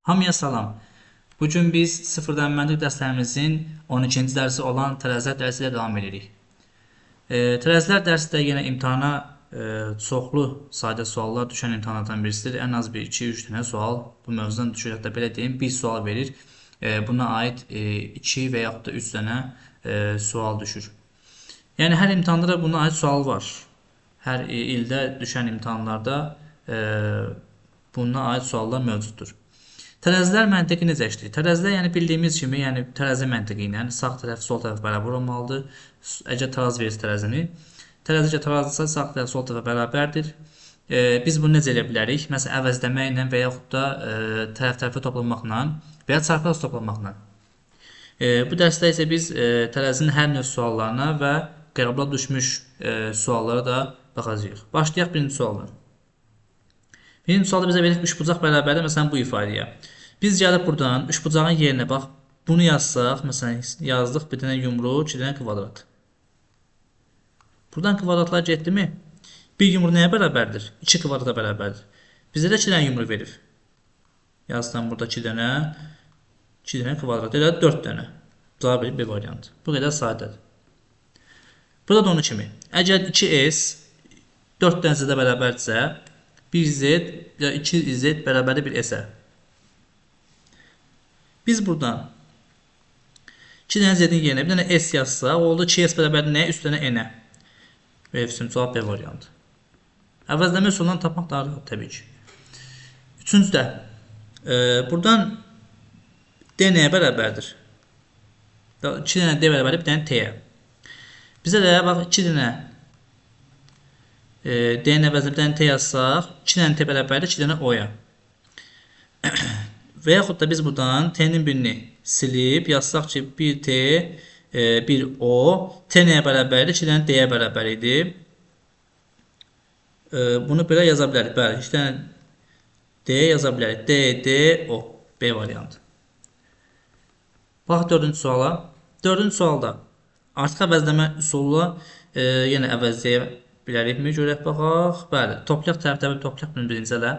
Hamıya salam. Bugün biz sıfırdan məntiq dərslərimizin 12-ci dərsi olan tərəzilər dərsi ilə davam edirik. Tərəzilər dərsi də yenə imtahana çoxlu sayda suallar düşən imtahanlardan birisidir. Ən az 1, 2, 3 dənə sual bu mövzudan düşür. Hətta belə deyim, bir sual verir. Buna aid 2 və yaxud da 3 dənə sual düşür. Yəni, hər imtahanda da buna aid sual var. Hər ildə düşən imtahanlarda buna aid suallar mövcuddur. Tərəzilər məntiqi necə işləyir? Tərəzilər, yəni bildiyimiz kimi, yəni tərəzi məntiqi ilə sağ tərəf, sol tərəf bərabər olmalıdır. Əgər taraz verirsə tərəzini, tərəzi əgər tarazlısa sağ tərəf, sol tərəf bərabərdir. Biz bunu necə eləyə bilərik? Məsələn, əvəzləməklə və yaxud da tərəf-tərəfə toplamaqla və ya çarpaz toplamaqla. Bu dərsdə isə biz tərəzinin hər növ suallarına və qəbula düşmüş suallara da baxacağıq. Başlayaq birinci sualdan. Birinci sualda bizə verir üçbucaq bərabərdir, məsələn, bu ifadəyə. Biz gəlib buradan üçbucağın yerinə bax, bunu yazsaq, məsələn, yazdıq bir dənə yumru, iki dənə kvadrat. Buradan kvadratlar getdimi? Bir yumru nəyə bərabərdir? 2 kvadrata bərabərdir. Bizə də 2 dənə yumru verib. Yazsam burada 2 dənə, 2 dənə kvadrat, elə 4 dənə. Cavab bir variant. Bu qədər sadədir. Burada da onun kimi. Əgər 2S 4 dənə Z-ə bərabərdirsə, 1Z ya 2Z bərabərdir 1 S-ə. Biz buradan 2 dənə Z-in yerinə bir dənə S yazsaq, oldu 2S bərabərdir nəyə? 3 dənə N-ə. Versin, cavab B variantı. Əvəzləmə üsulundan tapmaq daha rahat təbii ki. Üçüncüdə, buradan D nəyə bərabərdir? 2 dənə D bərabərdir bir dənə T-yə. Bizə də bax 2 dənə D-nin əvəzinə bir dənə T yazsaq, 2 dənə T bərabərdir 2 dənə O-ya. Və yaxud da biz buradan T-nin birini silib yazsaq ki, 1T, 1O, T nəyə bərabərdir? 2 dənə D-yə bərabər idi. Bunu belə yaza bilərik. Bəli, 2 dənə D yaza bilərik. D, D, O. B variantı. Bax, dördüncü suala. Dördüncü sualda artıq əvəzləmə üsulu yenə əvəzləyə bilərikmi? Görək, baxaq. Bəli, toplayaq, tərəf-tərəfə toplayaq bunu birinci hələ.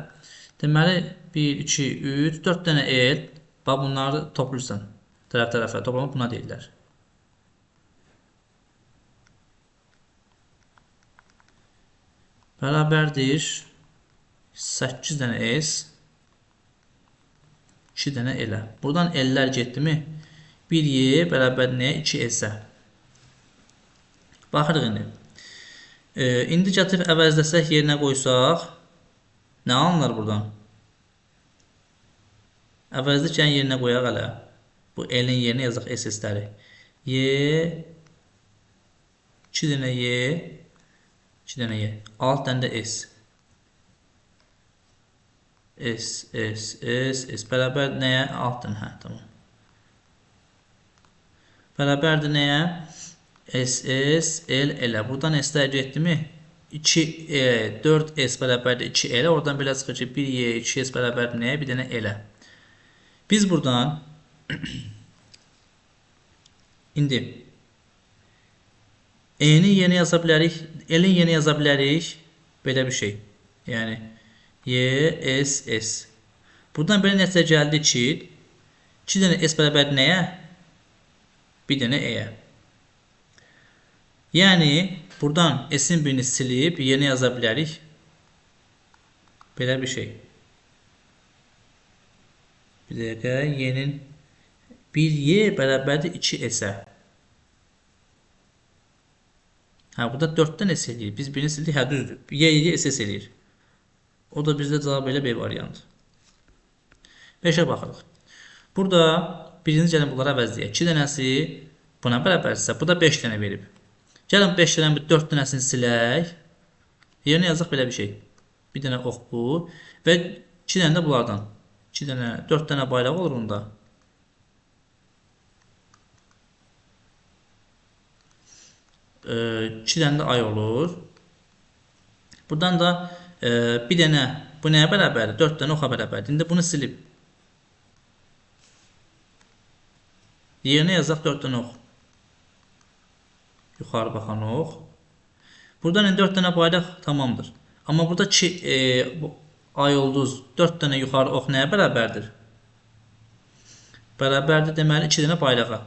Deməli, 1, 2, 3, 4 dənə L. Bax, bunları toplayırsan. Tərəf-tərəfə toplamaq buna deyirlər. Bərabərdir 8 dənə S, 2 dənə L-ə. Buradan L-lər getdimi? 1Y bərabər nəyə? 2S-ə. Baxırıq indi. İndi gətirib əvəzləsək, yerinə qoysaq, nə alınır buradan? Əvəzlik, yəni yerinə qoyaq hələ. Bu L-in yerinə yazaq S-ləri. Y, 2 dənə Y, 2 dənə Y, 6 dənə də S. S, S, S, S. Bərabər nəyə? 6 dənə, hə, tamam. Bərabərdir nəyə? S, S, L, L. Buradan S-lər getdimi? 2, E, 4S bərabərdir 2 L. Oradan belə çıxır ki, 1Y, 2S bərabərdir nəyə? Bir dənə L-ə. Biz buradan indi E-nin yerinə yaza bilərik, L-in yerinə yaza bilərik. Belə bir şey. Yəni, Y, S, S. Buradan belə nəticə gəldi ki, 2 dənə S bərabərdir nəyə? Bir dənə E-yə. Yəni, buradan S-in birini silib yerinə yaza bilərik. Belə bir şey. Bir dəqiqə, Y-nin 1Y bərabərdir 2S-ə. Hə, burada 4-dən S eləyir. Biz birini sildik, hə, düzdür. Y, Y, S, S eləyir. O da bizdə cavab elə B variantı. 5-ə baxırıq. Burada birinci gəlin bunları əvəzləyək. 2 dənəsi buna bərabərdirsə, bu da 5 dənə verib. Gəlin 5 dənə, 4 dənəsini silək. Yerinə yazaq belə bir şey. Bir dənə ox bu və 2 dənə də bunlardan. 2 dənə, 4 dənə bayraq olur onda. İki dənə də ay olur. Buradan da bir dənə bu nəyə bərabərdir? 4 dənə oxa bərabərdir. İndi bunu silib yerinə yazaq 4 dənə ox. Yuxarı baxan ox. Buradan indi 4 dənə bayraq tamamdır. Amma burada 2 ay ulduz 4 dənə yuxarı ox nəyə bərabərdir? Bərabərdir, deməli 2 dənə bayrağa.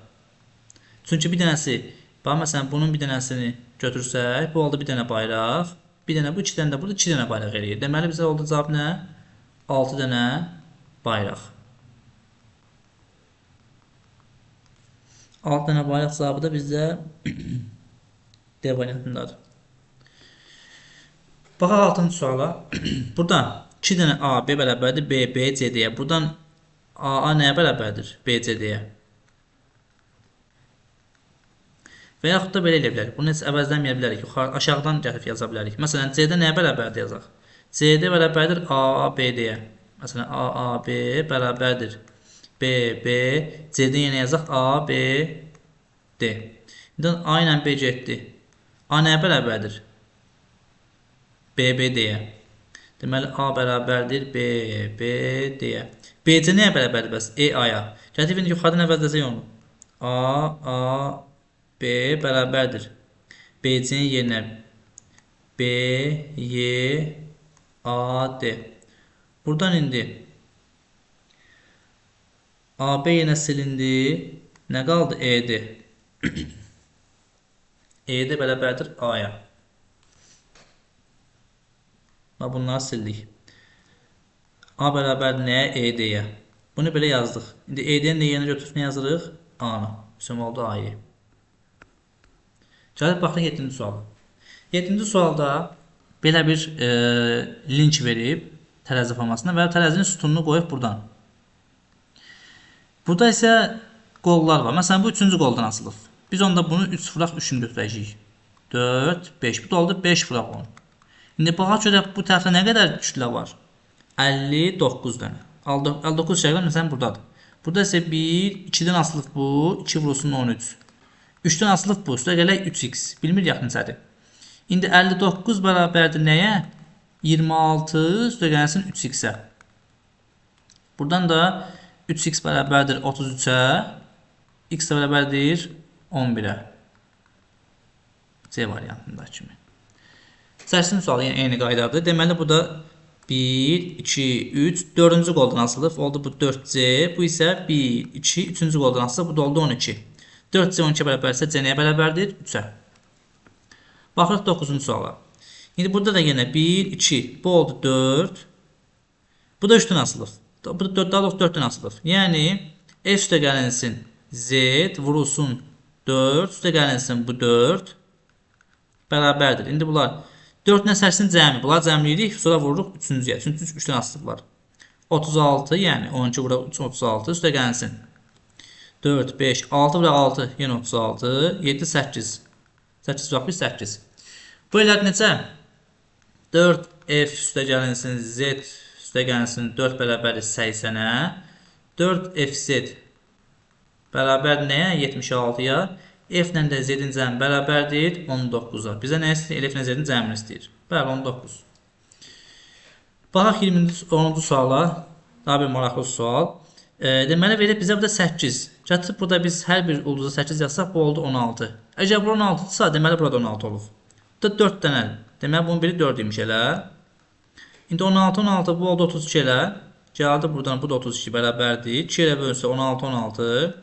Çünki bir dənəsi, bax, məsələn, bunun bir dənəsini götürsək, bu oldu bir dənə bayraq, bir dənə bu, 2 dənə də burada 2 dənə bayraq eləyir. Deməli, bizə oldu cavab nə? 6 dənə bayraq. 6 dənə bayraq cavabı da bizdə D variantındadır. Baxaq 6-cı suala. Buradan 2 dənə A, B bərabərdir B, B, C, D-yə. Buradan A, A nəyə bərabərdir? B, C, D-yə. Və yaxud da belə eləyə bilərik. Bunu heç əvəzləməyə bilərik. Yuxarı, aşağıdan gəlib yaza bilərik. Məsələn, C-də nəyə bərabərdir yazaq? C-D bərabərdir A, A, B, D-yə. Məsələn, A, A, B bərabərdir B, B, C-də yenə yazaq A, B, D. İndi A ilə B getdi. A nəyə bərabərdir? B, B, D-yə. Deməli, A bərabərdir B, B, D-yə. B, C nəyə bərabərdir bəs? E, A-ya. Gəldik, indi yuxarıdan əvəzləsək onu. A, A, B bərabərdir. B, C-nin yerinə B, Y, A, D. Buradan indi A, B yenə silindi. Nə qaldı? E, D. E, D bərabərdir A-ya. Bunları sildik. A bərabərdir nəyə? E, D-yə. Bunu belə yazdıq. İndi E, D-nin yerinə götürüb nə yazırıq? A-nı. Bütün oldu A-yı. Gəlib baxırıq 7-ci suala. 7-ci sualda belə bir link verib tərəzi formasında və tərəzinin sütununu qoyub buradan. Burada isə qollar var. Məsələn, bu 3-cü qoldan asılıb. Biz onda bunu 3 vuraq 3-ünü götürəcəyik. 4, 5. Bu da oldu 5 vuraq 10. İndi baxaq görək bu tərəfdə nə qədər kütlə var? 59 dənə. 59 şəkildə məsələn buradadır. Burada isə 1, 2-dən asılıb bu, 2 vurulsun 13. 3-dən asılıb bu, üstə gələk 3x. Bilmir yaxın neçədir. İndi 59 bərabərdir nəyə? 26 üstə gəlsin 3x-ə. Buradan da 3x bərabərdir 33-ə, x də bərabərdir 11-ə. C variantında kimi. Səkkizinci sual yenə eyni qaydadır. Deməli, bu da 1, 2, 3, 4-cü qoldan asılıb. Oldu bu 4C. Bu isə 1, 2, 3-cü qoldan asılıb. Bu da oldu 12. 4C 12 bərabərsə C nəyə bərabərdir? 3-ə. Baxırıq 9-cu suala. İndi burada da yenə 1, 2, bu oldu 4. Bu da 3-dən asılıb. Bu da 4, daha doğrusu 4-dən asılıb. Yəni, F üstə gəlinsin Z vurulsun 4, üstə gəlinsin bu 4 bərabərdir. İndi bunlar 4 ilə 8-in cəmi. Bunları cəmləyirik, sonra vururuq 3-cüyə. Çünki 3-dən asılıblar. 36, yəni 12 vuraq 3, 36, üstə gəlinsin. 4, 5, 6 vuraq 6, yenə 36, 7, 8. 8 vuraq 1, 8. Bu elədir necə? 4 F üstə gəlinsin Z üstə gəlinsin 4 bərabərdir 80-ə. 4 FZ bərabər nəyə? 76-ya. F ilə də Z-in cəmi bərabərdir 19-a. Bizə nə istəyir? F ilə Z-in cəmini istəyir. Bəli, 19. Baxaq 10-cu suala. Daha bir maraqlı sual. Deməli, verib bizə burada 8. Gətirib burada biz hər bir ulduza 8 yazsaq, bu oldu 16. Əgər bu 16-dırsa, deməli burada 16 olub. Burada 4 dənə. Deməli, bunun biri 4 imiş elə. İndi 16, 16, bu oldu 32 elə. Gəldi buradan, bu da 32 bərabərdir. 2 elə bölünsə 16, 16.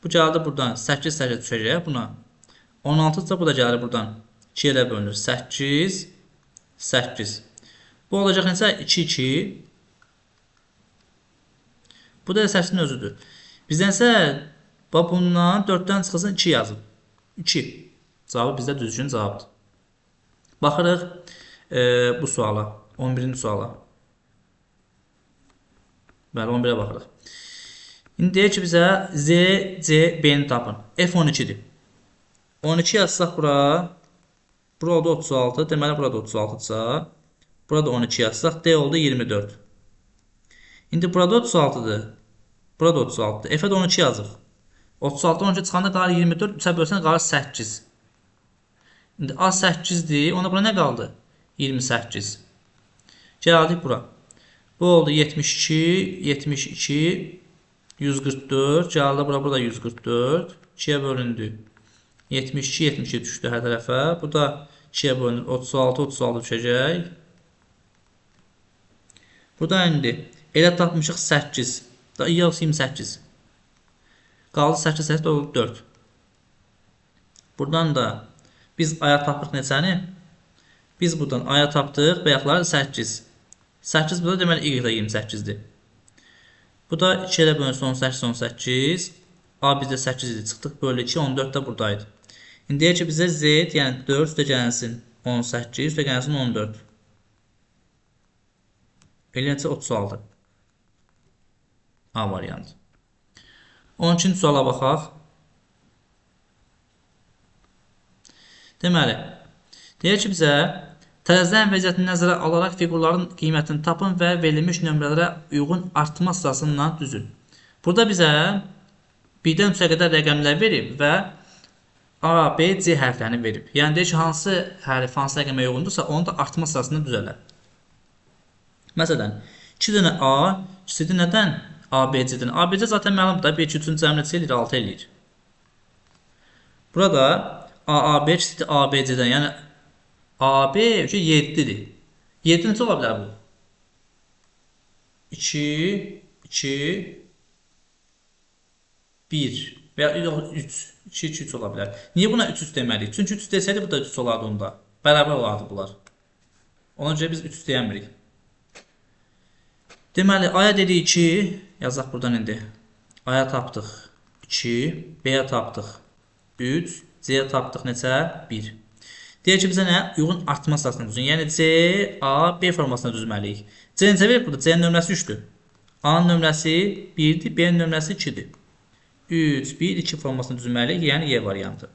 Bu gəldi buradan 8, 8 düşəcək buna. 16-dırsa bu da gəlir buradan. 2 elə bölünür. 8, 8. Bu olacaq neçə? 2, 2. Bu da 8-in özüdür. Bizdən isə bundan 4-dən çıxılsın 2 yazıb. 2. Cavabı bizdə düzgün cavabdır. Baxırıq bu suala. 11-ci suala. Bəli, 11-ə baxırıq. İndi deyir ki bizə Z, C, B-ni tapın. F 12-dir. 12 yazsaq bura, bura oldu 36, deməli burada 36-dırsa, burada 12 yazsaq, D oldu 24. İndi burada 36-dır, burada 36-dır. F-ə də 12 yazıq. 36, 12 çıxanda qalır 24, 3-ə bölsən qalır 8. İndi A 8-dir, onda bura nə qaldı? 28. Gəldik bura. Bu oldu 72, 72, 144. Gəldi bura, burada 144. 2-yə bölündü. 72, 72 düşdü hər tərəfə. Bu da 2-yə bölünür. 36, 36 düşəcək. Burada indi elə tapmışıq 8. Yox, 28. Qaldı 8, 8 oldu 4. Buradan da biz aya tapırıq neçəni? Biz buradan aya tapdıq, bayaqları 8. 8 burada deməli Y də 28-dir. Bu da 2 elə bölünsün 18, 18. A bizdə 8 idi. Çıxdıq bölü 2, 14 də buradaydı. İndi deyək ki, bizə Z, yəni 4 üstə gəlsin 18, üstə gəlsin 14. Elə neçə? 36. A variantı. 12-ci suala baxaq. Deməli, deyək ki, bizə tərəzilərin vəziyyətini nəzərə alaraq fiqurların qiymətini tapın və verilmiş nömrələrə uyğun artma sırasından düzün. Burada bizə 1-dən 3-ə qədər rəqəmlər verib və A, B, C hərflərini verib. Yəni, deyir ki, hansı hərf, hansı rəqəmə uyğundursa, onu da artma sırasında düzələr. Məsələn, 2 dənə A, kiçikdir nədən? A, B, C-dən. A, B, C zaten məlumdur da, 1, 2, 3-ün cəmi neçə eləyir? 6 eləyir. Burada A, A, B kiçikdir A, B, C-dən. Yəni, A, B 7-dir. 7 neçə ola bilər bu? 2, 2, 1 və ya 3. 2, 2, 3 ola bilər. Niyə buna 3, 3 deməliyik? Çünki 3 desəydi, bu da 3 olardı onda. Bərabər olardı bunlar. Ona görə biz 3 deyəmirik. Deməli, A-ya dedik 2, yazaq buradan indi. A-ya tapdıq 2, B-yə tapdıq 3, C-yə tapdıq neçə? 1. Deyək ki, bizə nə? Uyğun artma sırasına düzün. Yəni, C, A, B formasına düzməliyik. C neçə verib burada? C-nin nömrəsi 3-dür. A-nın nömrəsi 1-dir, B-nin nömrəsi 2-dir. 3, 1, 2 formasını düzməliyik, yəni Y variantı.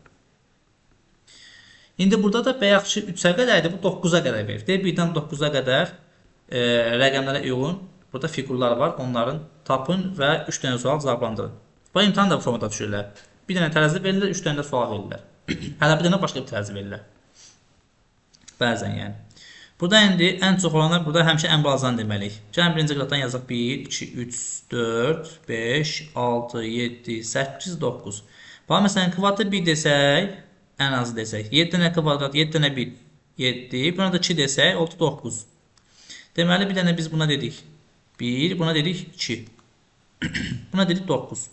İndi burada da bayaqki 3-ə qədər idi, bu 9-a qədər verib. Deyək, 1-dən 9-a qədər rəqəmlərə uyğun burada fiqurlar var, onların tapın və 3 dənə sual cavablandırın. Bu imtahan da bu formada düşürlər. Bir dənə tərəzi verirlər, 3 dənə də sual verirlər. Hələ bir dənə başqa bir tərəzi verirlər. Bəzən yəni. Burada indi ən çox olanlar burada həmişə ən balacanı deməliyik. Gəlin birinci qıratdan yazaq 1, 2, 3, 4, 5, 6, 7, 8, 9. Bax, məsələn, kvadratı 1 desək, ən azı desək. 7 dənə kvadrat, 7 dənə 1, 7. Buna da 2 desək, oldu 9. Deməli, bir dənə biz buna dedik 1, buna dedik 2. Buna dedik 9.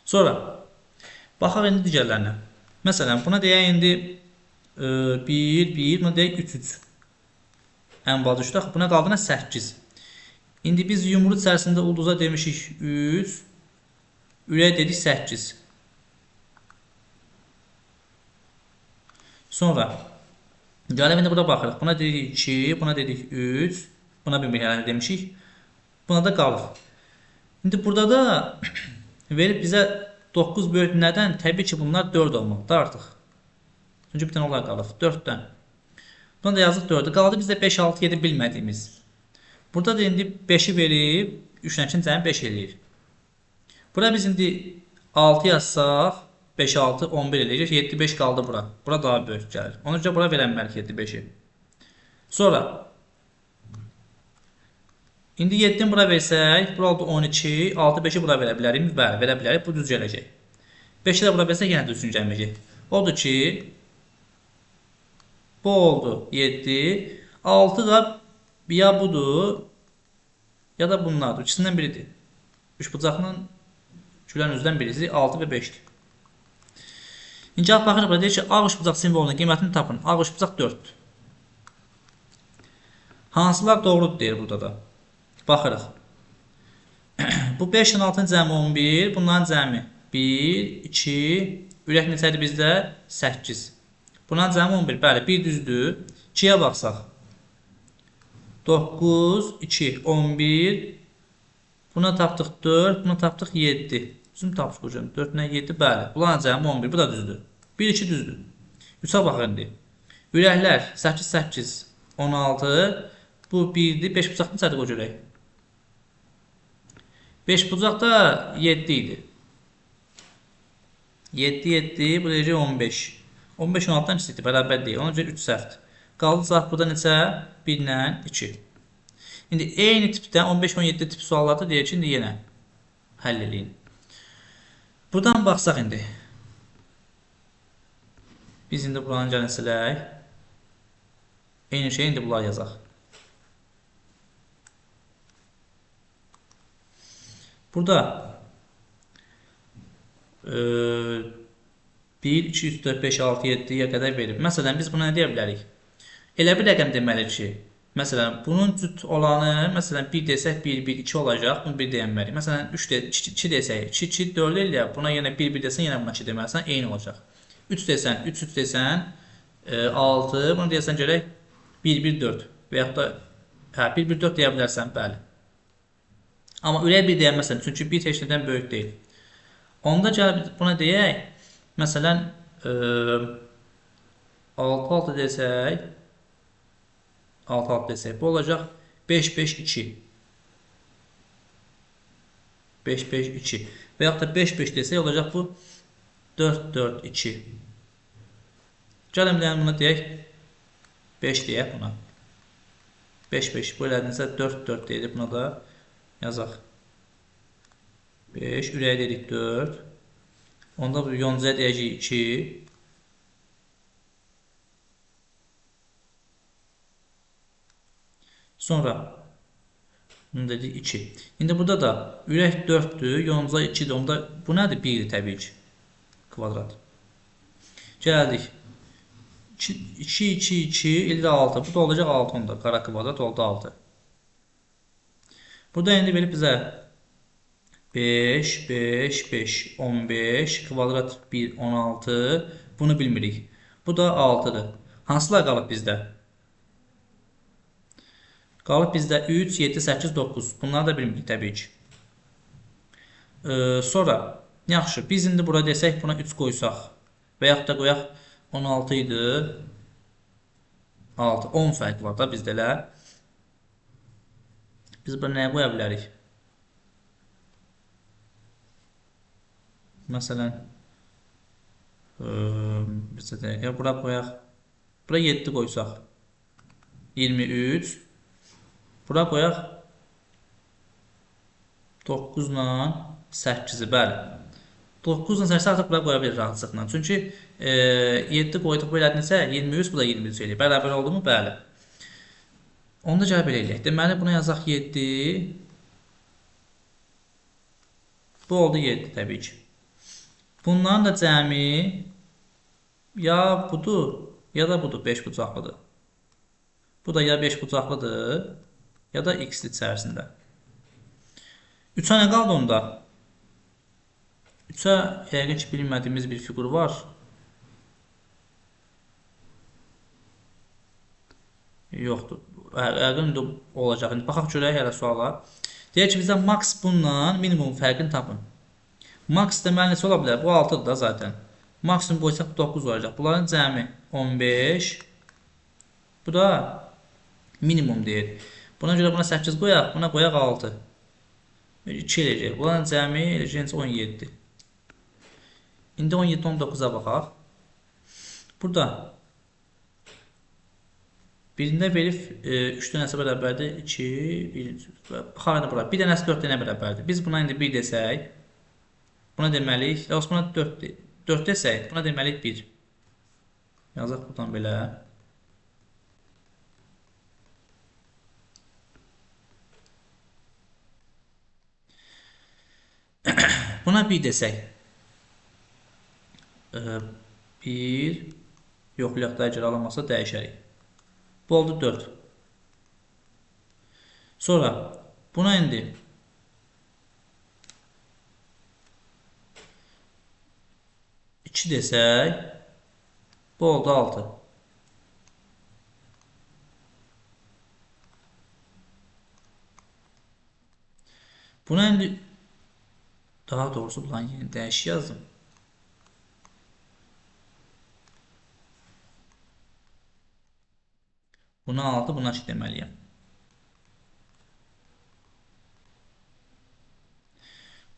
Sonra, baxaq indi digərlərinə. Məsələn, buna deyək indi 1, 1, buna deyək 3, 3. Ən balaca 3-dür. Axı, buna qaldı nə? 8. İndi biz yumru içərisində ulduza demişik 3, ürək dedik 8. Sonra, gəlib indi bura baxırıq. Buna dedik 2, buna dedik 3, buna bir hələ demişik. Buna da qalır. İndi burada da verib bizə 9 böyük nədən? Təbii ki, bunlar 4 olmalıdır artıq. Çünki bir dənə olar qalır. 4-dən. Buna da yazıq 4-ü. Qaldı bizdə 5, 6, 7 bilmədiyimiz. Burada da indi 5-i verib, 3-dən 2-nin cəmi 5 eləyir. Bura biz indi 6 yazsaq, 5, 6, 11 eləyir. 7, 5 qaldı bura. Bura daha böyük gəlir. Ona görə bura verənməliyik 7, 5-i. Sonra, indi 7-ni bura versək, bura oldu 12, 6, 5-i bura verə bilərik. Bəli, verə bilərik. Bu düz gələcək. 5-i də bura versək, yenə düzgün gəlməyəcək. Odur ki, bu oldu 7, 6 da ya budur, ya da bunlardır. İkisindən biridir. Üçbucaqla gülən üzdən birisi 6 və 5-dir. İndi baxırıq, deyir ki, A üçbucaq simvolunun qiymətini tapın. A üçbucaq 4-dür. Hansılar doğrudur deyir burada da. Baxırıq. Bu 5 ilə 6-nın cəmi 11, bunların cəmi 1, 2, ürək neçədir bizdə? 8. Bunların cəmi 11, bəli, 1 düzdür. 2-yə baxsaq. 9, 2, 11, buna tapdıq 4, buna tapdıq 7. Düzüm tapdıq hocam, 4 ilə 7, bəli. Bunların cəmi 11, bu da düzdür. 1, 2 düzdür. 3-ə baxaq indi. Ürəklər 8, 8, 16, bu 1-dir, 5 bucaq neçədir qoy görək? 5 bucaq da 7 idi. 7, 7, bu deyəcək 15. 15, 16-dan kiçikdir, bərabər deyil. Ona görə 3 səhvdir. Qaldı cavab burada neçə? 1 ilə 2. İndi eyni tipdə 15-17 tip suallarda deyək ki, indi yenə həll eləyin. Buradan baxsaq indi. Biz indi buranı gəlin silək. Eyni şey indi bunlar yazaq. Burada 1, 2, 3, 4, 5, 6, 7-yə qədər verib. Məsələn, biz buna nə deyə bilərik? Elə bir rəqəm deməli ki, məsələn, bunun cüt olanı, məsələn, 1 desək, 1, 1, 2 olacaq, bunu 1 deyənməliyik. Məsələn, 3 2 desək, 2, 2, 4 eləyək, buna yenə 1, 1 desən, yenə buna 2 deməlisən, eyni olacaq. 3 desən, 3, 3 desən, 6, bunu deyəsən görək, 1, 1, 4 və yaxud da, hə, 1, 1, 4 deyə bilərsən, bəli. Amma ürək 1 deyəməzsən, çünki 1 heç nədən böyük deyil. Onda gəl buna deyək, məsələn, 6, 6 desək, 6, 6 desək, bu olacaq 5, 5, 2. 5, 5, 2. Və yaxud da 5, 5 desək, olacaq bu 4, 4, 2. Gəlin, buna deyək, 5 deyək buna. 5, 5, bu elədinizə 4, 4 deyilir, buna da yazaq. 5, ürəyə dedik 4. Onda bu yoncaya deyəcəyik 2. Sonra bunu dedik 2. İndi burada da ürək 4-dür, yonca 2-dir. Onda bu nədir? 1-dir təbii ki. Kvadrat. Gəldik. 2, 2, 2, eldə 6. Bu da olacaq 6 onda. Qara kvadrat oldu 6. Burada indi verib bizə 5, 5, 5, 15, kvadrat 1, 16. Bunu bilmirik. Bu da 6-dır. Hansılar qalıb bizdə? Qalıb bizdə 3, 7, 8, 9. Bunları da bilmirik təbii ki. Sonra, yaxşı, biz indi bura desək, buna 3 qoysaq və yaxud da qoyaq 16 idi. 6, 10 fərq var da bizdə elə. Biz bura nəyə qoya bilərik? Məsələn, bir dəqiqə, bura qoyaq. Bura 7 qoysaq. 23. Bura qoyaq 9 ilə 8-i, bəli. 9 ilə 8-i artıq bura qoya bilir rahatlıqla. Çünki 7 qoyduq bu elədinizsə 23, bu da 23 eləyir. Bərabər oldu mu? Bəli. Onda gəl belə eləyək. Deməli, buna yazaq 7. Bu oldu 7 təbii ki. Bunların da cəmi ya budur, ya da budur, 5 bucaqlıdır. Bu da ya 5 bucaqlıdır, ya da x-li içərisində. 3-ə nə qaldı onda? 3-ə yəqin ki, bilmədiyimiz bir fiqur var. Yoxdur. Yəqin də olacaq. İndi baxaq görək hələ suala. Deyək ki, bizdə maks bununla minimum fərqini tapın. Maks deməli neçə ola bilər? Bu 6-dır da zaten. Maksimum qoysaq 9 olacaq. Bunların cəmi 15. Bu da minimum deyir. Buna görə buna 8 qoyaq, buna qoyaq 6. 2 eləyəcək. Bunların cəmi eləyəcək 17. İndi 17, 19-a baxaq. Burada birində verib 3 dənəsi bərabərdir. 2, 1, baxaq indi bura. Bir dənəsi 4 dənə bərabərdir. Biz buna indi 1 desək, buna deməliyik, buna 4 desək, buna deməliyik 1. Yazaq buradan belə. Buna 1 desək, 1, yoxlayaq da əgər alınmasa dəyişərik. Bu oldu 4. Sonra buna indi 2 desək, bu oldu 6. Buna indi, daha doğrusu bundan yeni dəyişik yazdım. Buna 6, buna 2 deməliyəm.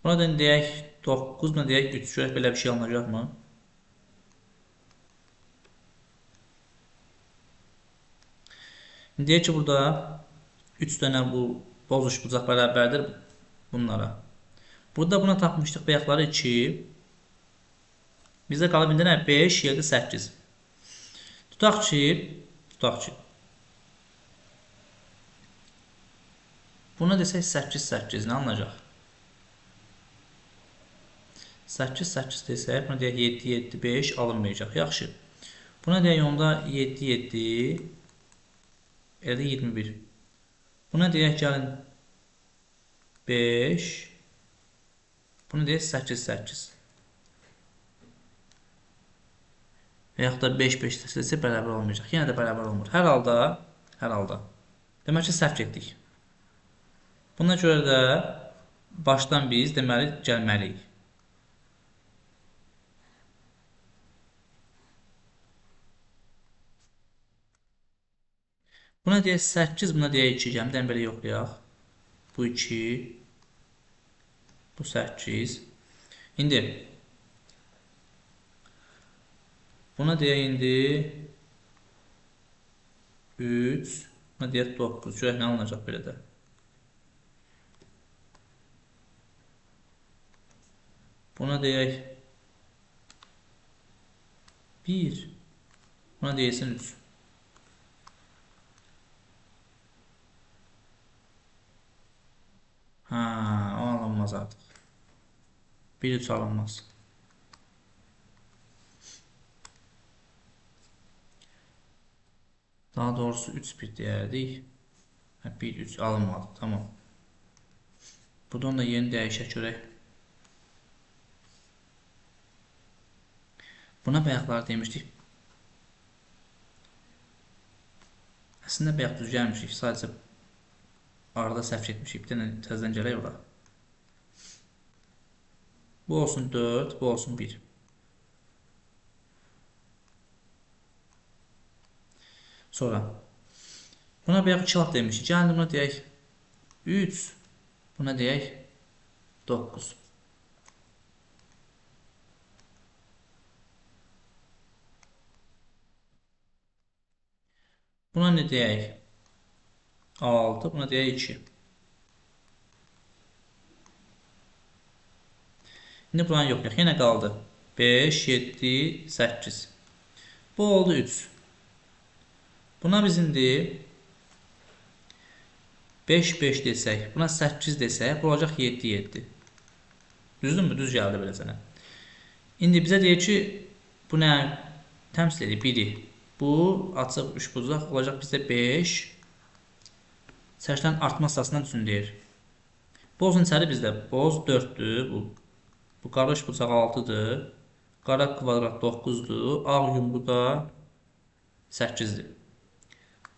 Buna da deyək 9, buna deyək 3. Görək belə bir şey alınacaqmı? İndi deyək ki, burada 3 dənə bu boz üçbucaq bərabərdir bunlara. Burada buna tapmışdıq bayaqları 2. Bizdə qalıb indi nə? 5, 7, 8. Tutaq ki, buna desək 8, 8 nə alınacaq? 8, 8 desək, buna deyək 7, 7, 5 alınmayacaq. Yaxşı. Buna deyək onda 7, 7, elə də 21. Buna deyək, gəlin 5, buna deyək 8, 8. Və yaxud da 5, 5 desək bərabər olmayacaq. Yenə də bərabər olmur. Hər halda. Demək ki, səhv getdik. Buna görə də başdan biz deməli gəlməliyik. Buna deyək 8, buna deyək 2. Gəlin belə yoxlayaq. Bu 2, bu 8. İndi buna deyək indi 3, buna deyək 9. Görək nə alınacaq belə də. Buna deyək 1, buna deyilsin 3. Ha, o alınmaz artıq. 1, 3 alınmaz. Daha doğrusu 3, 1 deyərdik. 1, 3 alınmadı. Tamam. Buradan da yeni dəyişək görək. Buna bayaqlar demişdik. Əslində bayaq düz gəlmişik. Sadəcə arada səhv etmişik. Bir dənə təzədən gələk ora. Bu olsun 4, bu olsun 1. Sonra buna bayaq 2 lap demişik. Gəlin buna deyək 3, buna deyək 9. Buna nə deyək? 6, buna deyək 2. İndi buranı yoxlayaq. Yenə qaldı. 5, 7, 8. Bu oldu 3. Buna biz indi 5, 5 desək, buna 8 desək, bu olacaq 7, 7. Düzdürmü? Düz gəldi belə sənə. İndi bizə deyir ki, bu nə təmsil edir? 1-i. Bu açıq üçbucaq olacaq bizdə 5. Sərçdən artma əsasından üçün deyir. Bu olsun içəri bizdə boz 4-dür. Bu qara üçbucaq 6-dır. Qara kvadrat 9-dur. Ağ yumru da 8-dir.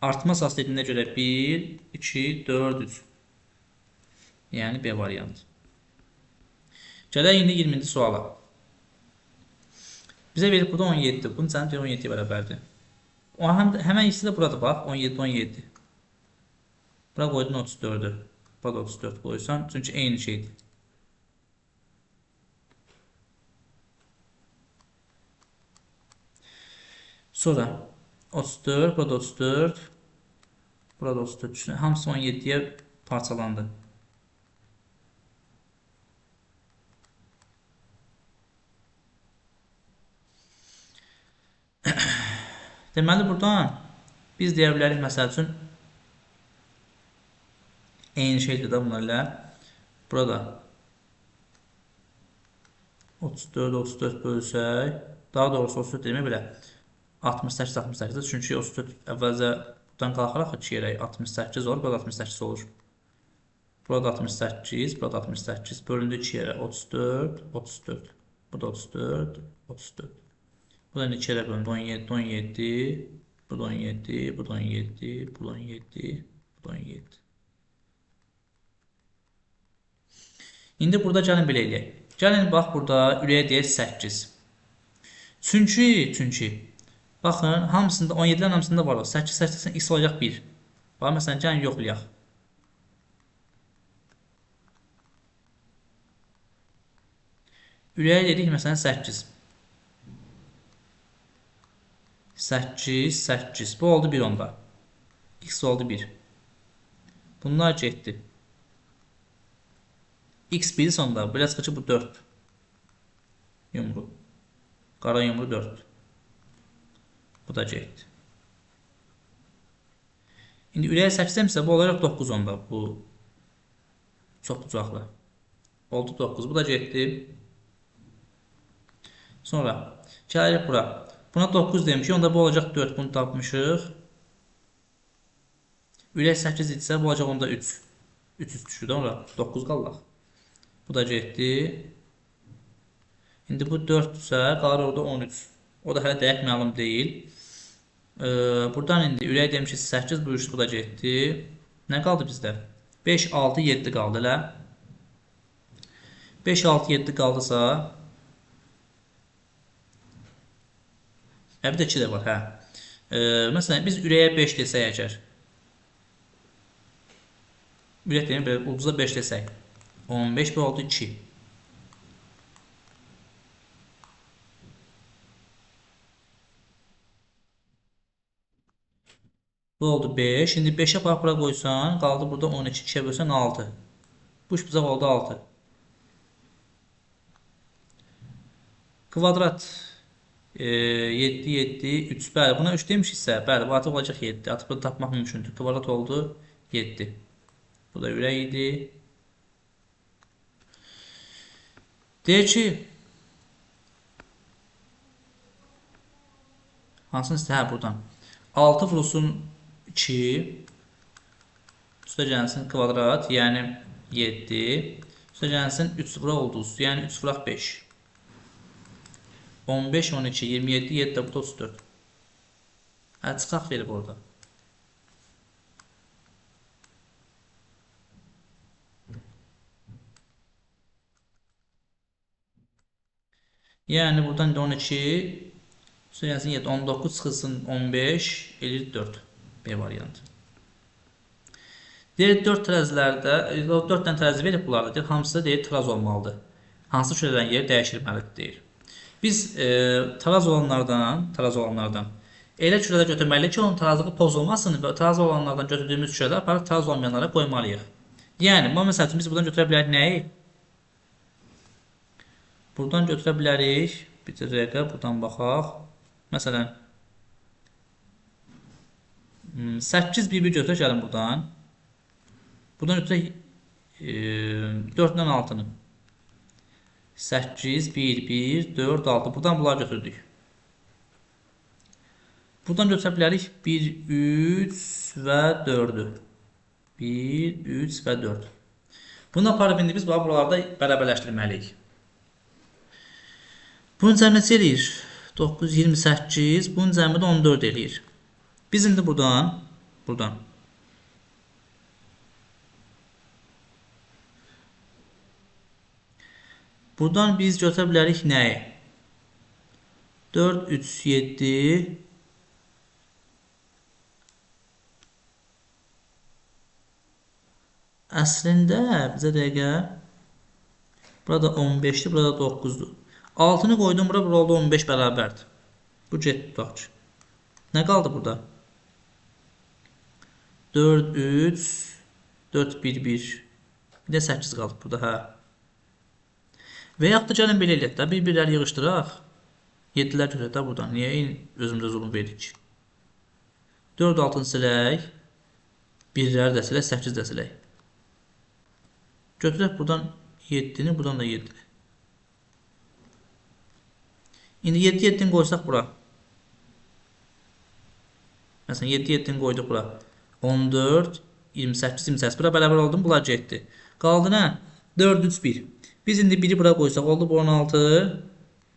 Artma əsası dediyinə görə 1, 2, 4, 3. Yəni B variantı. Gələk indi 20-ci suala. Bizə verib burada 17. Bunun cəmi 17-yə bərabərdir. Həmən ikisi də buradır, bax. 17, 17. Bura qoydun 34-ü. Burada 34 qoysan, çünki eyni şeydir. Sonra 34, burada 34, burada 34. Hamısı 17-yə parçalandı. Deməli, buradan biz deyə bilərik, məsəl üçün, eyni şeydir də bunlarla. Burada 34, 34 bölsək, daha doğrusu 34 demək belə 68, 68-dir. Çünki 34 əvvəlcə buradan qalxaraq 2 yerə 68 olur, burada 68 olur. Burada 68, burada 68 bölündü 2 yerə 34, 34. Burada 34, 34. Bu da 2 yerə bölündü 17, 17, burada 17, burada 17, burada 17, burada 17. İndi burada gəlin belə eləyək. Gəlin bax burada ürəyə deyək 8. Çünki baxın hamısında 17-lərin hamısında var o. 8, 8, x olacaq 1. Bax məsələn gəlin yoxlayaq. Ürəyə dedik məsələn 8. 8, 8. Bu oldu 1 onda. X oldu 1. Bunlar getdi. X 1 sonda. Belə çıxır ki, bu 4. Yumru. Qara yumru 4. Bu da getdi. İndi ürəyə 8 demişsə, bu olacaq 9 onda. Bu çox bucaqlı. Oldu 9. Bu da getdi. Sonra gəlirik bura. Buna 9 demişik, onda bu olacaq 4, bunu tapmışıq. Ürək 8 idisə, bu olacaq onda 3. 3 3 düşür də ora, 9 qaldaq. Bu da getdi. İndi bu 4-dürsə, qalır orada 13. O da hələ dəqiq məlum deyil. Buradan indi ürək demişik 8, bu 3 bu da getdi. Nə qaldı bizdə? 5, 6, 7 qaldı elə. 5, 6, 7 qaldısa... Bir də 2 də var, hə. Məsələn, biz ürəyə 5 desək əgər. Ürək deyim, belə ulduza 5 desək. 15, bu oldu 2. Bu oldu 5. İndi 5-ə aparıb bura qoysan, qaldı burada 12. 2-yə bölsən 6. Bu üç bucaq oldu 6. Kvadrat 7, 7, 3. Bəli, buna 3 demişiksə, bəli, bu artıq olacaq 7. Artıq bunu tapmaq mümkündür. Kvadrat oldu 7. Bu da ürək idi. Deyir ki, hansını istəyir? Hə, buradan. 6 vurulsun 2, üstə gəlsin kvadrat, yəni 7, üstə gəlsin 3 vuraq ulduz, yəni 3 vuraq 5. 15, 12, 27, 7 də burada 34. Hə, çıxaq verib orada. Yəni, buradan 12, üstə gəlsin 7, 19 çıxılsın 15, eləyir 4. B variantı. Deyir, 4 tərəzilərdə, 4 dənə tərəzi verib bunlarda, deyir, hamısı deyir, taraz olmalıdır. Hansı kürələrin yeri dəyişilməlidir, deyir. Biz taraz olanlardan elə kürələr götürməliyik ki, onun tarazlığı pozulmasın və taraz olanlardan götürdüyümüz kürələr aparıb taraz olmayanlara qoymalıyıq. Yəni, məsəl üçün, biz buradan götürə bilərik nəyi? Buradan götürə bilərik, bir dəqiqə, buradan baxaq. Məsələn, 8, 1, 1 götürək, gəlin buradan. Buradan götürək 4 ilə 6-nı. 8, 1, 1, 4, 6. Buradan bunları götürdük. Buradan götürə bilərik 1, 3 və 4-ü. 1, 3 və 4. Bunu aparıb indi biz buralarda bərabərləşdirməliyik. Bunun cəmi neçə eləyir? 9, 28. Bunun cəmi də 14 eləyir. Biz indi buradan Buradan biz götürə bilərik nəyi? 4, 3, 7. Əslində, bizə dəqiqə, burada 15-dir, burada 9-dur. 6-nı qoydum bura, bura oldu 15 bərabərdir. Bu getdi, tutaq ki. Nə qaldı burada? 4, 3, 4, 1, 1. Bir də 8 qaldı burada, hə. Və yaxud da gəlin belə eləyək də, bir-birləri yığışdıraq. 7-lər götürək də buradan. Niyə özümüzə zulüm veririk? 4, 6-nı silək, 1-ləri də silək, 8 də silək. Götürək buradan 7-ni, buradan da 7-ni. İndi 7, 7-ni qoysaq bura. Məsələn, 7, 7-ni qoyduq bura. 14, 28, 28. Bura bərabər oldu mu? Bunlar getdi. Qaldı nə? 4, 3, 1. Biz indi 1-i bura qoysaq, oldu bu 16,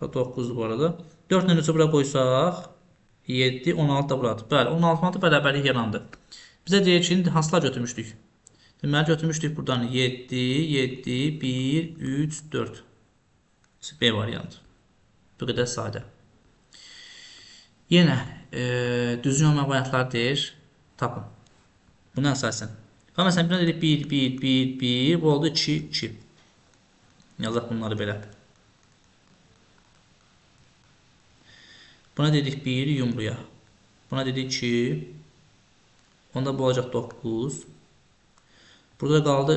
9-dur bu arada. 4 ilə 3-ü bura qoysaq, 7, 16 da buradır. Bəli, 16, 16 bərabərlik yarandı. Bizə deyir ki, indi hansılar götürmüşdük? Deməli, götürmüşdük buradan 7, 7, 1, 3, 4. B variantı. Bu qədər sadə. Yenə, düzgün olmayan variantlar deyir, tapın. Buna əsasən. Məsələn, buna dedik 1, 1, 1, 1, bu oldu 2, 2. Yazaq bunları belə. Buna dedik 1 yumruya. Buna dedik 2. Onda bu olacaq 9. Burada qaldı.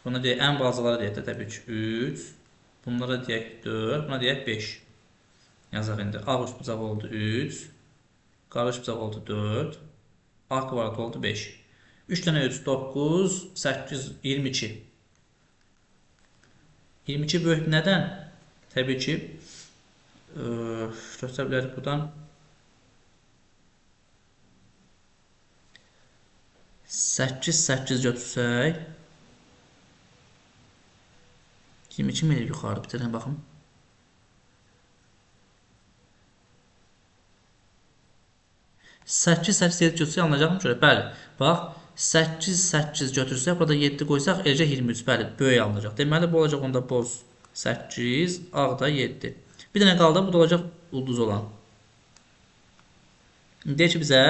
Buna deyək, ən balacalara deyək də təbii ki 3. Bunlara deyək 4. Buna deyək 5. Yazaq indi. A üçbucaq oldu 3. Qarış bucaq oldu 4. A kvadrat oldu 5. 3 dənə 3, 9, 8, 22. 22 böyük nədən? Təbii ki, götürə bilərik buradan. 8, 8 götürsək, 22 mi eləyir yuxarı? Bir dənə baxım. 8, 8, 7 götürsək alınacaqmı görə? Bəli. Bax, 8, 8 götürsək, burada 7 qoysaq, eləcək 23. Bəli, böyük alınacaq. Deməli, bu olacaq onda boz 8, ağ da 7. Bir dənə qaldı, bu da olacaq ulduz olan. Deyək ki, bizə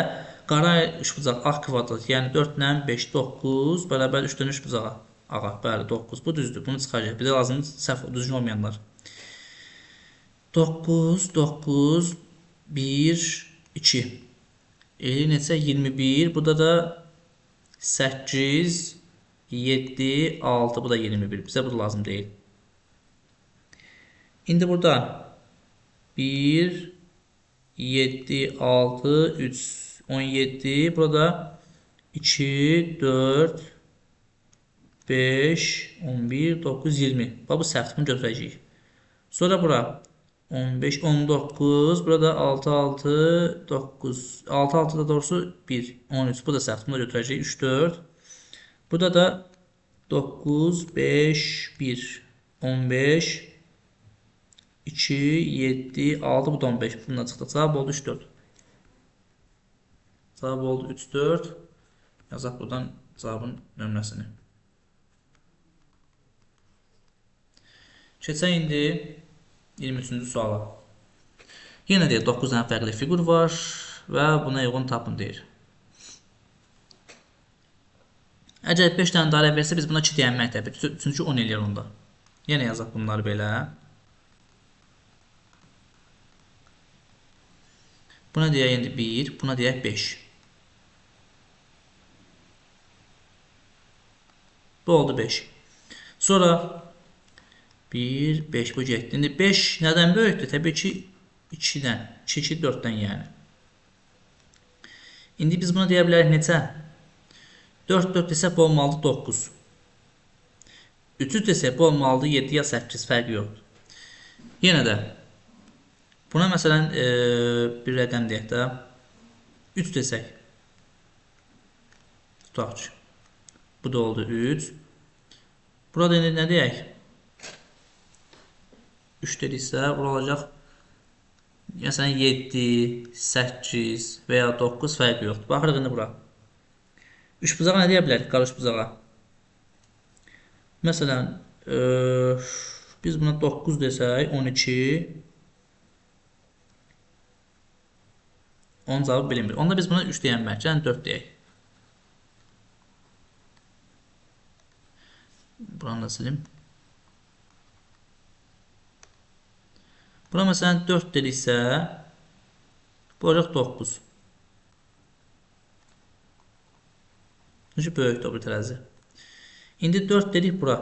qara üçbucaq ağ kvadrat, yəni 4 ilə 5, 9 bərabər 3-dən üçbucağa ağa. Bəli, 9. Bu düzdür, bunu çıxaracaq. Bizə lazımdır səhv, düzgün olmayanlar. 9, 9, 1, 2. Eləyir neçə? 21. Burada da 8, 7, 6. Bu da 21. Bizə bu da lazım deyil. İndi burada 1, 7, 6, 3, 17. Burada 2, 4, 5, 11, 9, 20. Bax, bu səhvdir. Bunu götürəcəyik. Sonra bura 15, 19, burada 6, 6, 9, 6, 6 da doğrusu 1, 13, bu da səhvdir, bunu da götürəcəyik, 3, 4, burada da 9, 5, 1, 15, 2, 7, 6, bu da 15, bundan çıxdı, cavab oldu 3, 4, cavab oldu 3, 4, yazaq buradan cavabın nömrəsini. Keçək indi 23-cü suala. Yenə deyir, 9 dənə fərqli fiqur var və buna uyğun tapın deyir. Əgər 5 dənə dairə versə, biz buna 2 deyənmək təbii. Çünki 10 eləyir onda. Yenə yazaq bunları belə. Buna deyək indi 1, buna deyək 5. Bu oldu 5. Sonra 1, 5 bu getdi. İndi 5 nədən böyükdür? Təbii ki, 2-dən. 2, 2, 4-dən yəni. İndi biz buna deyə bilərik neçə? 4, 4 desək bu olmalıdır 9. 3 desək bu olmalıdır 7 ya 8, fərqi yoxdur. Yenə də buna məsələn bir rəqəm deyək də 3 desək. Tutaq ki, bu da oldu 3. Burada indi nə deyək? 3 dediksə, bura olacaq məsələn 7, 8 və ya 9 fərqi yoxdur. Baxırıq indi bura. Üçbucağa nə deyə bilərik? Qara üçbucağa. Məsələn, biz buna 9 desək, 12. Onun cavabı bilinmir. Onda biz buna 3 deyənmək, yəni 4 deyək. Buranı da silim. Buna məsələn 4 dediksə, bu olacaq 9. Çünki böyükdür o bir tərəzi. İndi 4 dedik bura.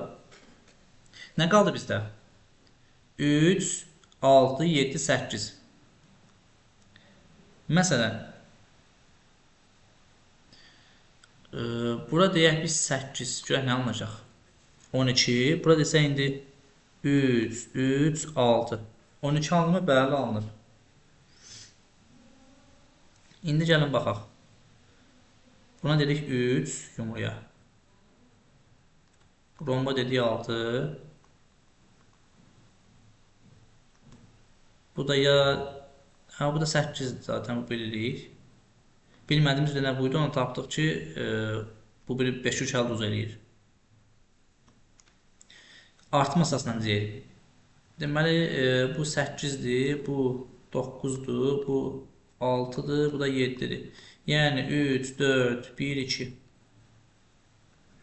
Nə qaldı bizdə? 3, 6, 7, 8. Məsələn, bura deyək biz 8. Görək nə alınacaq? 12. Bura desək indi 3, 3, 6. 12 alınır mı? Bəli, alınır. İndi gəlin baxaq. Buna dedik 3 yumruya. Romba dedik 6. Bu da ya... Ha, bu da 8 zaten, bu bilirik. Bilmədiyimiz də nə buydu, onu tapdıq ki, bu biri 5 3 əldə uz eləyir. Artım əsasından deyək. Deməli, bu 8-dir, bu 9-dur, bu 6-dır, bu da 7-dir. Yəni 3, 4, 1, 2.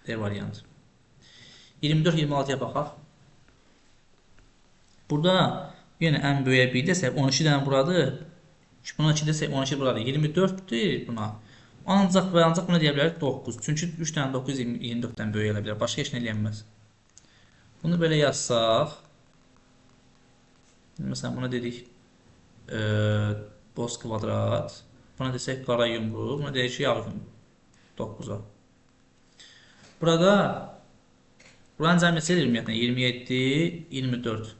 D variantı. 24-26-ya baxaq. Burada yenə ən böyüyə 1 desək, 12 dənə buradır. Buna 2 desək, 12 buradır. 24-dür buna. Ancaq və ancaq buna deyə bilərik 9. Çünki 3 dənə 9 24-dən böyük elə bilər. Başqa heç nə eləyənməz. Bunu belə yazsaq. Məsələn, buna dedik boz kvadrat. Buna desək qara yumru. Buna deyək ki, yağ yumru. 9-a. Burada buranın cəmiyyəsi edir ümumiyyətlə. 27, 24.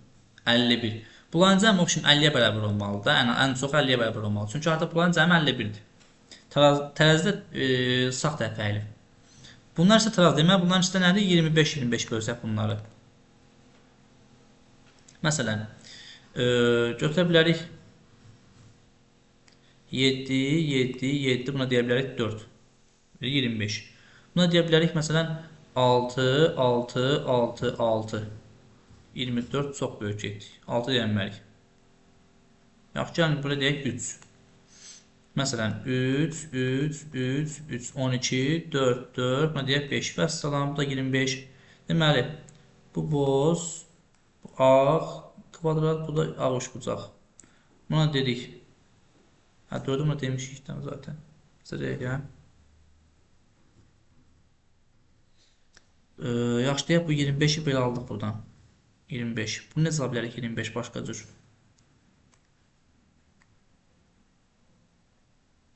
51. Bunların cəmi o kimi 50-yə bərabər olmalıdır da. Yəni, ən çox 50-yə bərabər olmalıdır. Çünki artıq bunların cəmi 51-dir. Tərəzidə sağ tərəfə əyilib. Bunlar isə təraz. Deməli, bunların ikisi də nədir? 25-25 bölsək bunları. Məsələn, götürə bilərik 7, 7, 7, buna deyə bilərik 4, 25. Buna deyə bilərik, məsələn, 6, 6, 6, 6. 24 çox böyük getdik. 6 deyə bilmərik. Yaxşı, gəlin, buna deyək 3. Məsələn, 3, 3, 3, 3, 12, 4, 4, buna deyək 5. Vəssalam, bu da 25. Deməli, bu boz, bu ağ kvadrat, bu da ağ üçbucaq. Buna dedik. Hə, 4-ü buna demişik zaten. Sizə deyək. Yaxşı, deyək, bu 25-i belə aldıq buradan. 25. Bunu necə ala bilərik 25 başqa cür?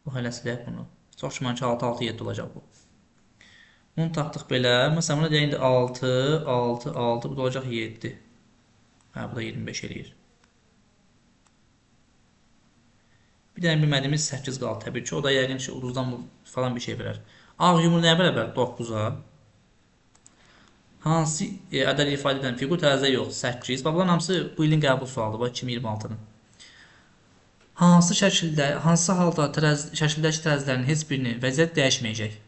Bu hələ silək bunu. Çox güman ki, 6, 6, 7 olacaq bu. Bunu taxdıq belə. Məsələn, buna deyək indi 6, 6, 6. Bu da olacaq 7. Hə, bu da 25 eləyir. Bir dənə bilmədiyimiz 8 qaldı təbii ki. O da yəqin ki, uduzdan falan bir şey verər. Ağ yumru nəyə bərabər? 9-a. Hansı ədəd ifadə edən fiqur tərəzidə yox? 8. Bax, bunların hamısı bu ilin qəbul sualıdır. Bax, 2026-nın. Hansı şəkildə, hansı halda şəkildəki tərəzilərin heç birinin vəziyyət dəyişməyəcək?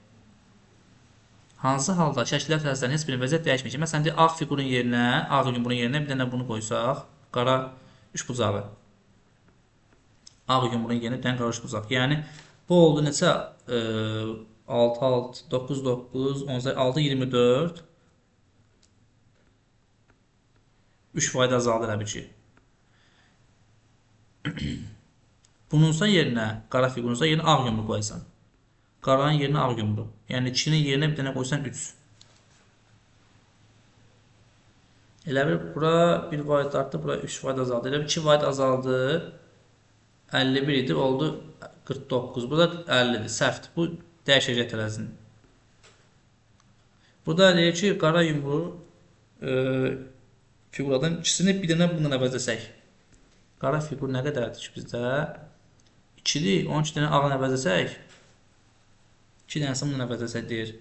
Hansı halda şəkildə tərəzilərin heç birinin vəziyyət dəyişməyəcək? Məsələn, deyək, ağ fiqurun yerinə, ağ yumrunun yerinə bir dənə bunu qoysaq, qara üçbucağı. Ağ yumrunun yerinə bir dənə qara üçbucaq. Yəni, bu oldu neçə? 6, 6, 9, 9, 18, 6, 24. 3 fayda azaldı elə bir ki. Bununsa yerinə, qara fiqurunsa yerinə ağ yumru qoysan. Qaranın yerinə ağ yumru. Yəni, 2-nin yerinə bir dənə qoysan 3. Elə bir, bura 1 vahid artdı, bura 3 vahid azaldı. Elə bir, 2 vahid azaldı. 51 idi, oldu 49. Bu da 50-dir, səhvdir. Bu dəyişəcək tərəzini. Burada deyir ki, qara yumru fiqurlardan ikisini bir dənə bundan əvəzləsək. Qara fiqur nə qədərdir ki bizdə? 2-dir, 12 dənə ağ əvəzləsək. 2 dənəsi bundan əvəzləsək deyir.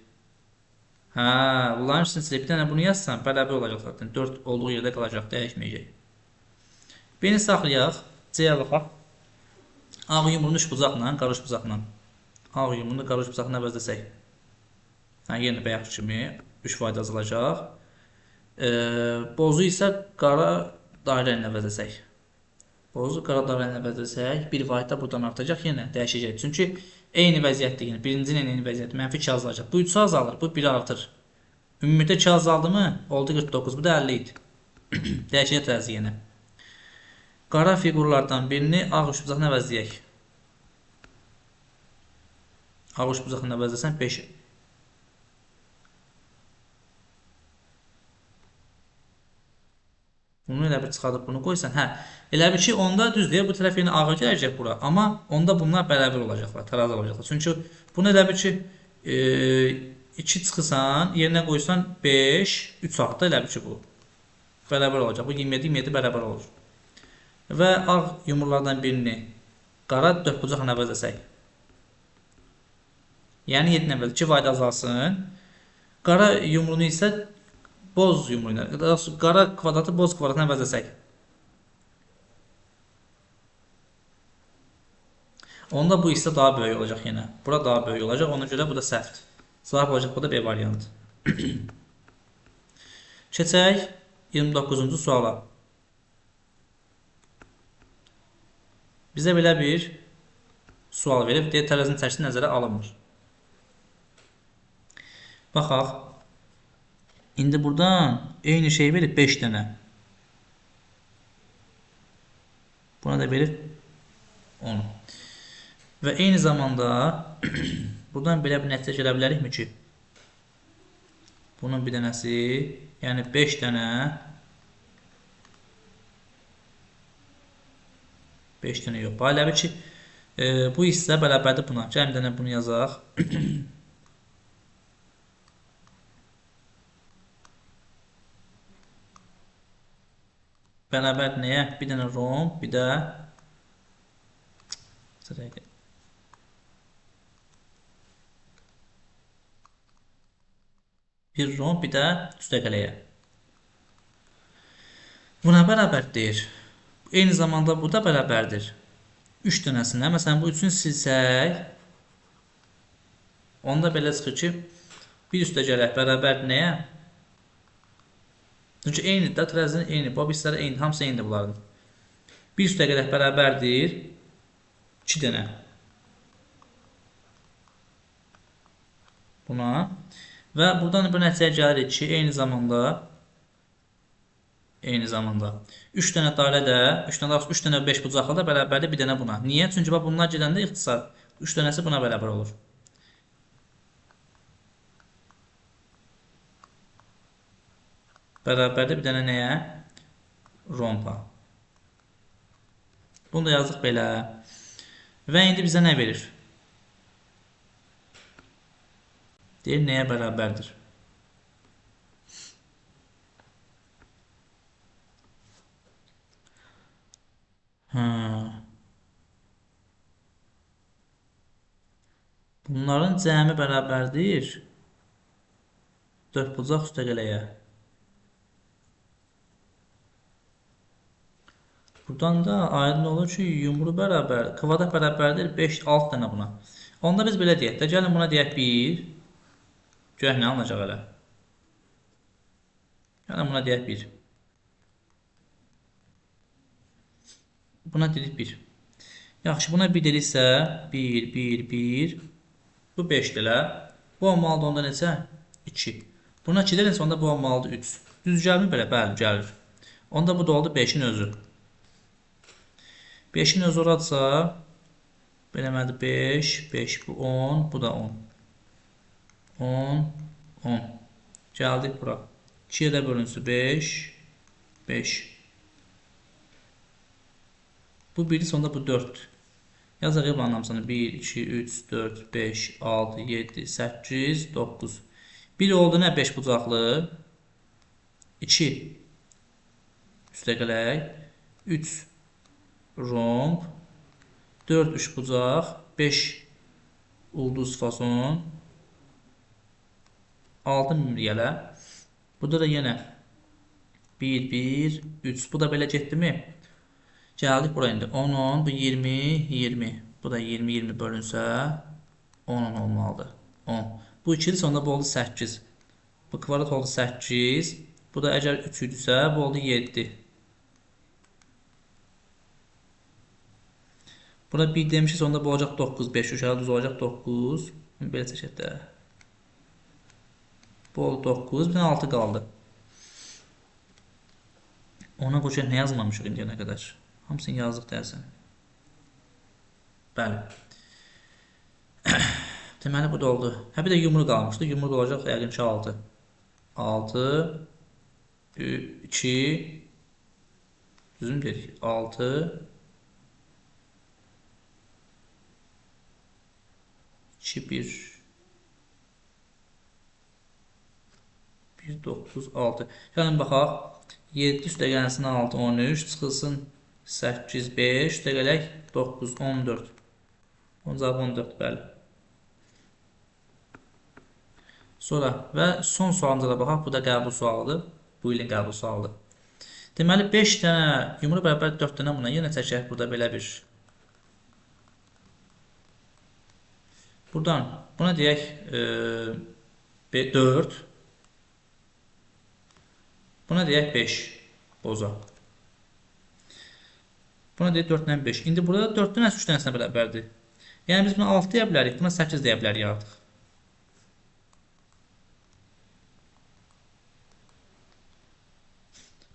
Hə, bunların ikisini bir dənə bunu yazsan, bərabər olacaq zaten. 4 olduğu yerdə qalacaq, dəyişməyəcək. B-ni saxlayaq, C-yə baxaq. Ağ yumrunu üçbucaqla, qara üçbucaqla. Ağ yumrunu qara üçbucaqla əvəzləsək. Hə, yenə bayaq kimi 3 fayda azalacaq. Bozu isə qara dairə ilə əvəzləsək. Bozu qara dairə ilə əvəzləsək, 1 vahid də buradan artacaq, yenə dəyişəcək. Çünki eyni vəziyyətdir, yəni birincinin eyni vəziyyəti, mənfi 2 azalacaq. Bu 3 azalır, bu 1 artır. Ümumilikdə 2 azaldı mı? Oldu 49, bu da 50 idi. Dəyişəcək tərəzi yenə. Qara fiqurlardan birini ağ üçbucaqla əvəzləyək. Ağ üçbucaqla əvəzləsən 5. Bunu elə bir çıxardıb bunu qoysan, hə, elə bir ki, onda düz deyir, bu tərəf yenə ağa gələcək bura, amma onda bunlar bərabər olacaqlar, tərazi olacaqlar. Çünki bunu elə bir ki, 2 çıxırsan, yerinə qoysan 5, 3 artdı, elə bir ki, bu bərabər olacaq. Bu 27, 27 bərabər olur. Və ağ yumrulardan birini qara dördbucaqla əvəzləsək. Yəni 7 əvəz, 2 vahid azalsın. Qara yumrunu isə boz yumru ilə, qara kvadratı boz kvadratına əvəzləsək. Onda bu hissə daha böyük olacaq yenə. Bura daha böyük olacaq, ona görə bu da səhvdir. Cavab olacaq, bu da B variantı. Keçək 29-cu suala. Bizə belə bir sual verib, deyir, tərəzinin çəkisi nəzərə alınmır. Baxaq. İndi buradan eyni şey verib 5 dənə. Buna da verib 10. Və eyni zamanda buradan belə bir nəticə gələ bilərikmi ki, bunun bir dənəsi, yəni 5 dənə 5 dənə yox. Elə bil ki, bu hissə bərabərdir buna. Gəlin bir dənə bunu yazaq. Bərabər nəyə? Bir dənə romb, bir də bir romb, bir də üstəgələyə. Buna bərabər deyir. Eyni zamanda bu da bərabərdir. 3 dənəsinə. Məsələn, bu 3-ünü silsək, onda belə çıxır ki, 1 üstəgələk bərabərdir nəyə? Çünki eynidir də, tərəzinin eyni. Bu hissələri eynidir, hamısı eynidir bunların. 1 üstəgələk bərabərdir 2 dənə. Buna. Və buradan bir nəticəyə gəlirik ki, eyni zamanda 3 dənə dairə də, 3 dənə 5 bucaqlı da bərabərdir bir dənə buna. Niyə? Çünki bax, bunlar gedəndə ixtisar 3 dənəsi buna bərabər olur. Bərabərdir bir dənə nəyə? Rompa. Bunu da yazdıq belə. Və indi bizə nə verir? Deyir, nəyə bərabərdir? Bunların cəmi bərabərdir 4 bucaq üstəgələyə. Buradan da aydın olur ki, yumru bərabər, kvadrat bərabərdir 5-6 dənə buna. Onda biz belə deyək də, gəlin buna deyək 1. Görək nə alınacaq elə. Gəlin buna deyək 1. Buna dedik 1. Yaxşı, buna 1 dediksə, 1, 1, 1. Bu 5-dir elə. Bu olmalıdır onda neçə? 2. Buna 2 dediksə, onda bu olmalıdır 3. Düz gəlmir belə? Bəli, gəlir. Onda bu da oldu 5-in özü. 5-in özü oradırsa, beləmədir 5, 5 bu 10, bu da 10. 10, 10. Gəldik bura. 2-yə də bölünsün 5, 5. Bu 1-dir, onda bu 4-dür. Yazaq bunların hamısını. 1, 2, 3, 4, 5, 6, 7, 8, 9. 1 oldu nə? 5 bucaqlı. 2 üstəgələk. 3 romb. 4 3 bucaq. 5 ulduz fason. 6 mümriyələ. Burada da yenə 1, 1, 3. Bu da belə getdimi? Gəldik bura indi. 10, 10, bu 20, 20. Bu da 20, 20 bölünsə 10, 10 olmalıdır. 10. Bu 2-dirsə onda bu oldu 8. Bu kvadrat oldu 8. Bu da əgər 3 idisə bu oldu 7. Bura 1 demişiksə onda bu olacaq 9. 5, 3 düz olacaq 9. Belə çəkək də. Bu oldu 9. Bir dənə 6 qaldı. Ona qoyacaq nə yazmamışıq indiyənə qədər? Hamısını yazdıq deyəsən. Bəli. Deməli, bu da oldu. Hə, bir də yumru qalmışdı. Yumru da olacaq yəqin ki, 6. 6, 2, düzüm dedik? 6, 2, 1, 1, 9, 6. Gəlin, baxaq. 7 üstə gəlsin 6, 13, çıxılsın 8, 5, üstə gələk 9, 14. Onun cavabı 14, bəli. Sonra və son sualımıza da baxaq. Bu da qəbul sualıdır. Bu ilin qəbul sualıdır. Deməli, 5 dənə yumru bərabər 4 dənə buna. Yenə çəkək burada belə bir. Buradan buna deyək 4. Buna deyək 5. Boza. Buna deyək 4 ilə 5. İndi burada 4 dənəsi 3 dənəsinə bərabərdir. Yəni biz buna 6 deyə bilərik, buna 8 deyə bilərik artıq.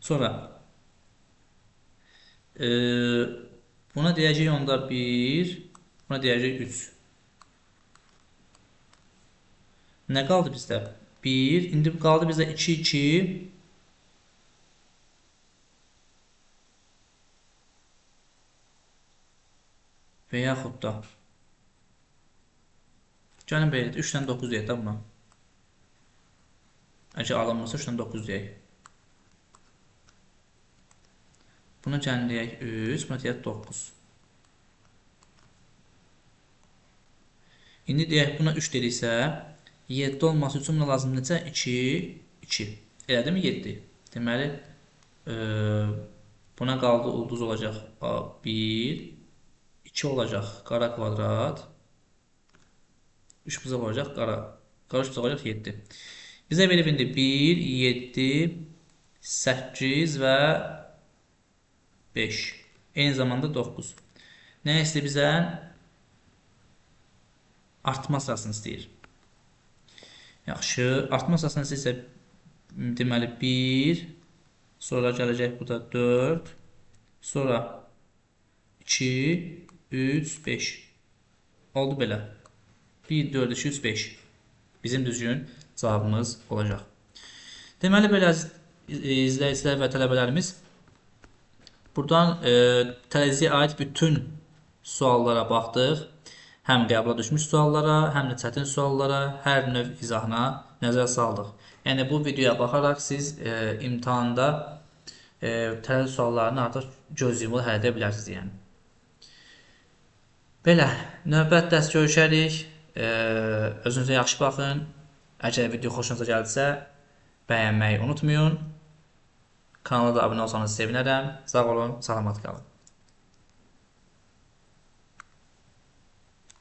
Sonra buna deyəcəyik onda 1, buna deyəcəyik 3. Nə qaldı bizdə? 1, indi qaldı bizdə 2, 2. Və yaxud da gəlin belə 3 ilə 9 deyək də buna. Əgər alınmırsa 3 ilə 9 deyək. Buna gəlin deyək 3, buna deyək 9. İndi deyək buna 3 dediksə, 7 olması üçün buna lazım necə? 2, 2. Elədimi 7? Deməli, buna qaldı ulduz olacaq 1, 2 olacaq qara kvadrat, 3 bucaq olacaq qara, qara 3 bucaq olacaq 7. Bizə verib indi 1, 7, 8 və 5. Eyni zamanda 9. Nə istəyir bizə? Artma sırasını istəyir. Yaxşı, artma sırasını istəyirsə, deməli 1, sonra gələcək burada 4, sonra 2, 3, 5. Oldu belə. 1, 4, 2, 3, 5. Bizim düzgün cavabımız olacaq. Deməli, belə əziz izləyicilər və tələbələrimiz, buradan tərəziyə aid bütün suallara baxdıq. Həm qəbula düşmüş suallara, həm də çətin suallara, hər növ izahına nəzər saldıq. Yəni, bu videoya baxaraq siz imtahanda tərəzi suallarını artıq göz yumulu həll edə bilərsiniz. Belə, növbət dərs görüşərik. Özünüzə yaxşı baxın. Əgər video xoşunuza gəldisə, bəyənməyi unutmayın. Kanala da abunə olsanız sevinərəm. Sağ olun, salamat qalın.